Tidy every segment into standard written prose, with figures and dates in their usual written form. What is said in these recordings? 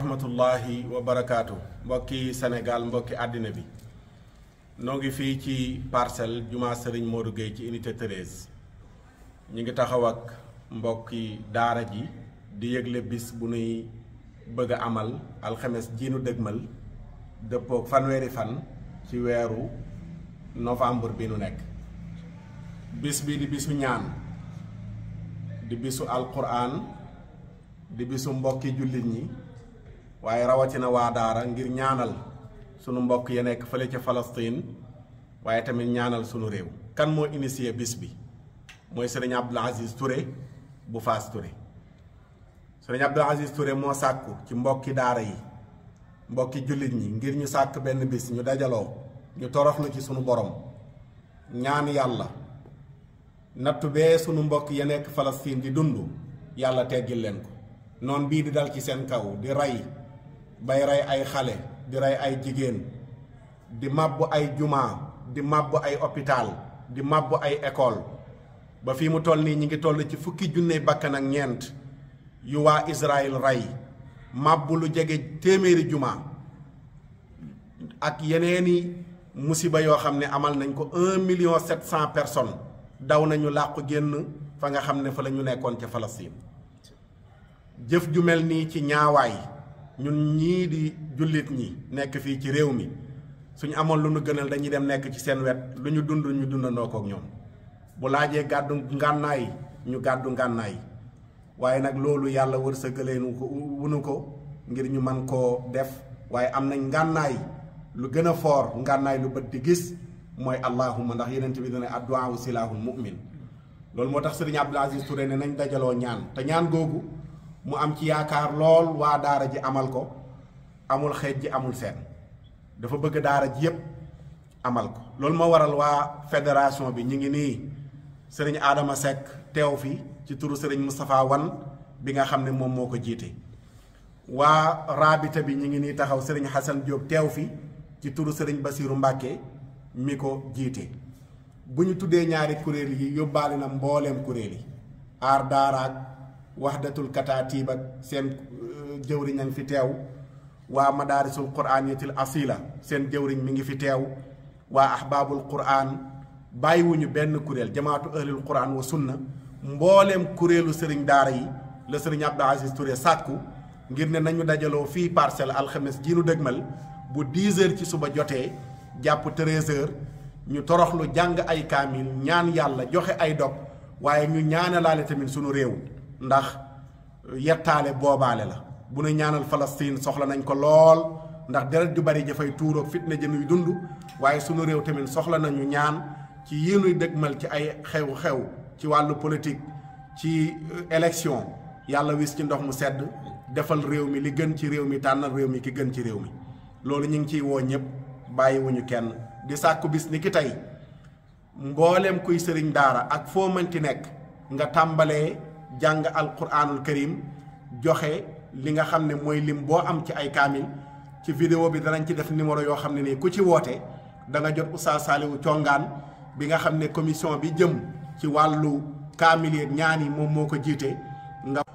rahmatullahi wa barakaatu mbokki Sénégal mbokki àddina bi noo ngi fii ci Parcelles jumaa Serigne Modou Gueye ci unité 13 ñu ngi taxaw ak mbokki daara ji di yëgle bis bu nuy bëgg a amal alxames jiinu dëgmal dëppook fanweeri fan ci weeru novembre bi nu nekk. bis bi di bisu ñaan, di bisu alquran, di bisu mbokki jullit ñi waaye rawatina waa daara ngir ñaanal sunu mbokk ya nekk fële ca Palestine waaye tamit ñaanal sunu réew. kan moo initié bis bi mooy sëriñ Abdoul Aziz Touré bu Fass Touré. sëriñ Abdoul Aziz Touré moo sàkku ci mbokki daara yi mbokki jullit ñi ngir ñu sàkk benn bis ñu dajaloo ñu toroxlu ci sunu borom ñaan yàlla nattu bee sunu mbokk ya nekk Palestine di dund yàlla teggil leen ko. noon bii di dal ci seen kaw di rey bay rey ay xale di rey ay jigéen di màbbu ay jumaa di màbbu ay hôpital di màbbu ay école ba fii mu toll nii ñi ngi toll ci fukki junne bakkan ak ñeent yu waa Israël rey màbbu lu jege téeméeri jumaa ak yeneeni musiba yoo xam ne amal nañ ko 1,700,000 personnes daw nañu làqu génn fa nga xam ne fa la ñu nekkoon ca Palestine. jëf ju mel nii ci ñaawaay ñun ñii di jullit ñi nekk fii ci réew mi suñu amoon lu nu gënal dañuy dem nekk ci seen wet lu ñu dund ñu dundandoo kook ñoom bu laajee gàddu ngànnaay ñu gàddu ngànnaay waaye nag loolu yàlla wërsëgaleenu ko wunu ko ngir ñu man koo def waaye am nañ ngànnaay lu gën a foor ngànnaay lu bët di gis mooy allahumma ndax yenent bi dana addu'a silaahul mu'min. loolu moo tax sëriñ Abdoul Aziz Touré ne nañ dajaloo ñaan te ñaan googu mu am ci yaakaar lool waa daara ji amal ko amul xeej ji amul seen dafa bëgg daara ji yépp amal ko. loolu moo waral waa fédération bi ñu ngi nii sëriñ Adama Seck teew fi ci turu sëriñ Moustapha Wan bi nga xam ne moom moo ko jiite. waa rabita bi ñu ngi nii taxaw sëriñ Hassan Diop teew fi ci turu sëriñ Basiru Mbàkke mi ko jiite. bu ñu tuddee ñaari kuréel yi yóbbaale na mbooleem kuréel yi aar daaraak wahdatul kataatiib ak seen jëwriñ a ngi fi teew. waa madaarisul quraaniyatil asila seen jëwriñ mi ngi fi teew. waa ahbaabul quraan bàyyiwuñu benn kuréel jamaatu ahlul quraan wa sunna mbooleem kuréelu sëriñ daara yi la sëriñ Abdoul Aziz Touré sàkku ngir ne nañu dajaloo fii Parcelles alxames ji nu dëgmal bu 10h ci suba jotee jàpp 13h ñu toroxlu jàng ay kaamil ñaan yàlla joxe ay dog waaye ñu ñaanalaale tamit sunu réew ndax yettaale boobaale la. bu nu ñaanal Palestine soxla nañ ko lool ndax deret ju bari jafay tuuroog fitna jënuy dund waaye sunu réew tamit soxla nañu ñaan ci yi nuy dëgmal ci ay xew-xew ci wàllu politique ci élection yàlla wis ci ndox mu sedd defal réew mi li gën ci réew mi tànnal réew mi ki gën ci réew mi. loolu ñu ngi ciy woo ñëpp bàyyiwuñu kenn di sàkku bis ni ki tey mbooleem kuy sëriñ daara ak foo mënti nekk nga tàmbalee jàng alquranul karim joxe li nga xam ne mooy lim boo am ci ay kaamil. ci vidéo bi danañ ci def numéro yoo xam ne nii ku ci woote da nga jot Oustaz Saliou Thiongaan bi nga xam ne commission bi jëm ci wàllu kaamil yeeg ñaan yi moom moo ko jiite.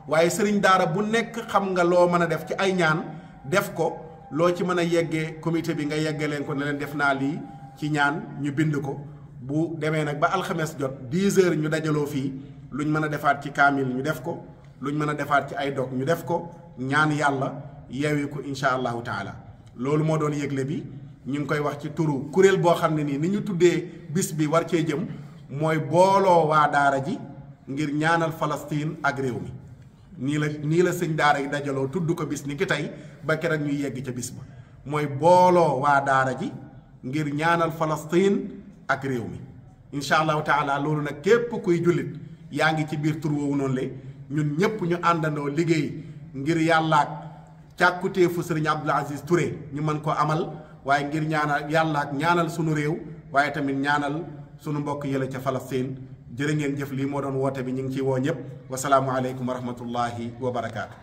waaye sëriñ daara bu nekk xam nga loo mën a def ci ay ñaan def ko loo ci mën a yeggee comité bi nga yeggee leen ko ne leen def naa lii ci ñaan ñu bind ko. bu demee nag ba alxames jot 10h ñu dajaloo fii luñ mën a defaat ci kaamil ñu def ko luñ mën a defaat ci ay dog ñu def ko ñaan yàlla yeewi ko incha allahu taala. loolu moo doon yëgle bi ñu ngi koy wax ci turu kuréel boo xam ne nii ni ñu tuddee bis bi war cee jëm mooy booloo waa daara ji ngir ñaanal Palestine ak réew mi. nii la sëñ daara yi dajaloo tudd ko bis ni ki tey ba keroog ñuy yegg ca bis ba mooy booloo waa daara ji ngir ñaanal Palestine ak réew mi incha allahu taala. loolu nag képp kuy jullit yaa ngi ci biir tur woowu noonu le ñun ñëpp ñu àndandoo liggéey ngir yàllaak càkkutéefu sëriñ Abdoul Aziz Touré ñu mën ko amal waaye ngir ñaanal yàllaak ñaanal sunu réew waaye tamit ñaanal sunu mbokk yële ca Palestine. jërë ngeen jëf lii moo doon woote bi ñu ngi ciy woo ñëpp wasalaamu aleykum wa rahmatullahi wa barakaatu.